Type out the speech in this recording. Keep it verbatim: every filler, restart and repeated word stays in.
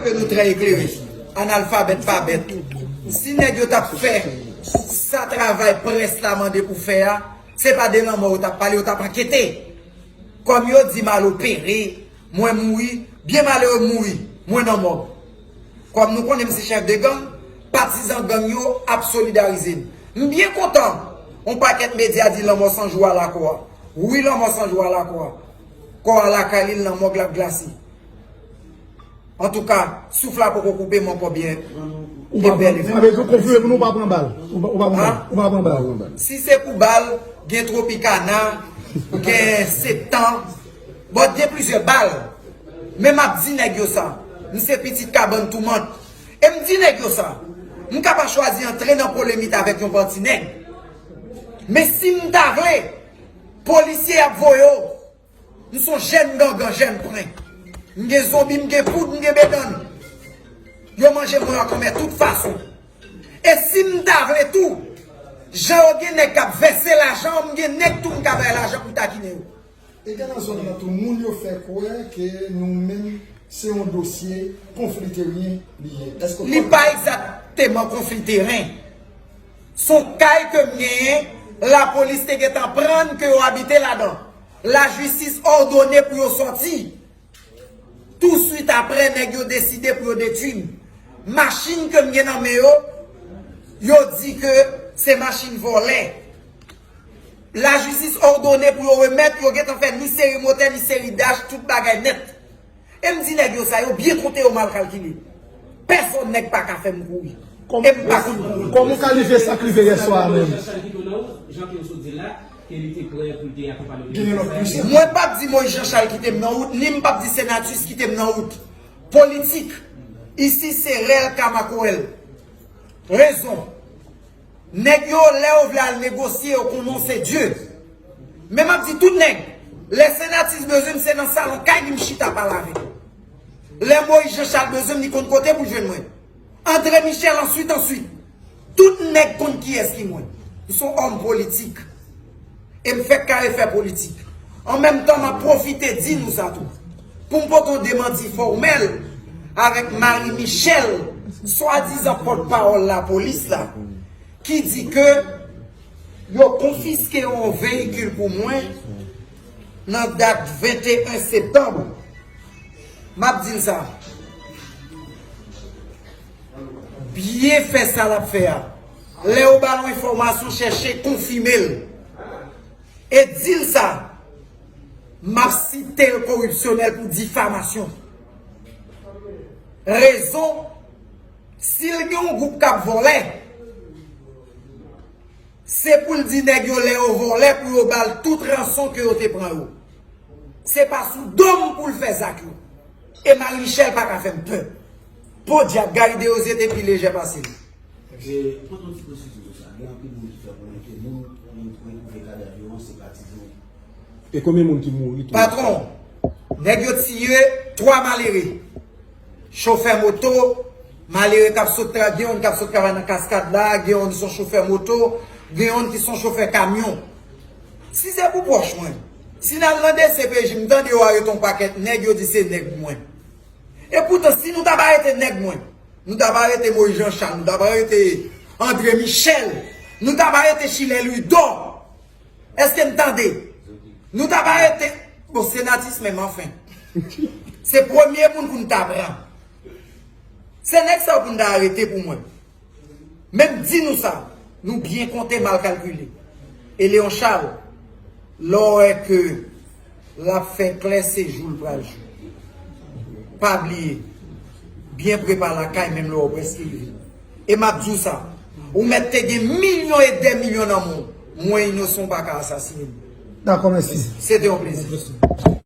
Ke nou trè eklere. Analfabèt pa bèt. Si nèg yo t ap fè sa travay près la mande pou fè a, se pa de lanmò yo t ap pale, yo t ap ankete. Kòm yo di m al opere, mwen mouri, byen malere m mouri, mwen nan mòg. Kòm nou konnen m se chèf de gang, patizan gang yo ap solidarize m. M byen kontan, yon pakèt medya di lanmò san jou a lakò a. Wi, lanmò san jou a lakò a. Kò a lakay li, l nan mòg, l ap glase. Antouka, souf la poko koupe m ankò byen. Ou pa pran, sa vle di w konfime pou nou, ou pa pran bal. Ou pa, ou pa pran bal. Ou pa pran bal. Si se pou bal, gen Tropicana, gen Septan. Bon, gen plizyè bal. Men m ap di nèg yo sa. M se pitit kabann toumant. E m di nèg yo sa. M ka pa chwazi antre nan polemik avèk yon pati nèg. Men si m ta vle, polisye ap voye w. M se yon jèn gangan, jèn pren. M gen zonbi, m gen poud, m gen bedann. Yo manje mwen an kòmè tout fason. E si m ta vle tou, jan yo gen nèg k ap vèse lajan, m gen nèg tou m ka bay lajan pou takinen yo. E gen nan zòn nan tou, moun yo fè kwè ke nou menm se yon dosye konfli teren li ye. Èske w... Li pa egzakteman konfli teren. Se yon kay ke m genyen, lapolis te gentan pran ke yo abite ladan. Lajistis òdone pou yo sòti. Touswit apre, nèg yo deside pou yo detwi m. Machin ke m gen nan men yo, yo di ke se machin vòlè. Lajistis òdone pou yo remèt, yo gentan fè ni seri motè, ni seri dach, tout bagay nèt. E m di nèg yo sa, yo byen konte, yo mal kalkile. Pèsòn nèg pa ka fè m kouri. E m pa konn kouri. Kòman w kalifye sa k rive yè swa a menm? Jan ke w sot di la, ke li te prè pou l te akonpanye w. Mwen p ap di Moïse Jean Charles kite m nan wout, ni m p ap di Senatus kite m nan wout. Politik, isi se rèl ka makorèl. Rezon. Nèg yo, lè yo vle al negosye, yo konnen w se Dye. Men m ap di tout nèg, lè Senatus bezwen m, se nan salon kay li m chita pale avè l. Lè Moïse Jean Charles bezwen m, li konn kote pou jwenn mwen. André Michel, answit, answit. Tout nèg konn kiyès ki mwen. M se yon òm politik. E m fèk kare fè politik. An menm tan, m ap pwofite di nou sa tou. Pou m pote yon demanti fòmèl avèk Marie Michel, swadizan pòtpawòl lapolis la, ki di ke yo konfiske yon veyikil pou mwen nan dat venteyen septanm. M ap di l sa. Byen fè sa l ap fè a. Lè yo ba l yon enfòmasyon, chèche konfime l. E di l sa. M ap site l koripsyonèl pou difamasyon. Rezon, si l gen yon gwoup k ap vòlè, se pou l di nèg yo lè yo vòlè pou yo ba l tout ranson ke yo te pran yo. Se pa sou do m pou l fè zak yo. E Marie Michel pa ka fè m pè. Podyab, Gary Desrosiers te pi lejè pase l. E, mwen yon ti presize sou sa. Gen anpil moun ki fè konnen ke moun, moun ki retwouve kadav yo an se patizan. E konbyen moun ki mouri tou? Patwon, nèg yo tiye twa malere. Chofè moto, malere k ap sot tra-, gen youn k ap sot travay nan Kaskad la, gen youn ki se yon chofè moto, gen youn ki se yon chofè kamyon. Si se pou pwòch mwen, si n al nan D C P J, m tande yo arete yon pakèt nèg, yo di se nèg mwen. E poutan, si nou t ap arete nèg mwen, nou t ap arete Moïse Jean Charles, nou t ap arete André Michel, nou t ap arete Chilè Louidor. Èske n tande? Nou t ap arete, bon, Senatus menm, anfen. Se premye moun pou n ta pran. Se nèg sa yo pou n ta arete pou mwen. Men m di nou sa, nou byen konte, mal kalkile. E Léon Charles, lè w wè ke l ap fè klè, se jou l pral jou. Pa bliye, byen prepa lakay, menm lè w prèske rive. E m ap di w sa, ou mèt te gen milyon e dè milyon nan men w, mwen inosan, w pa ka asasinen m. Dakò, mèsi. Se te yon plezi.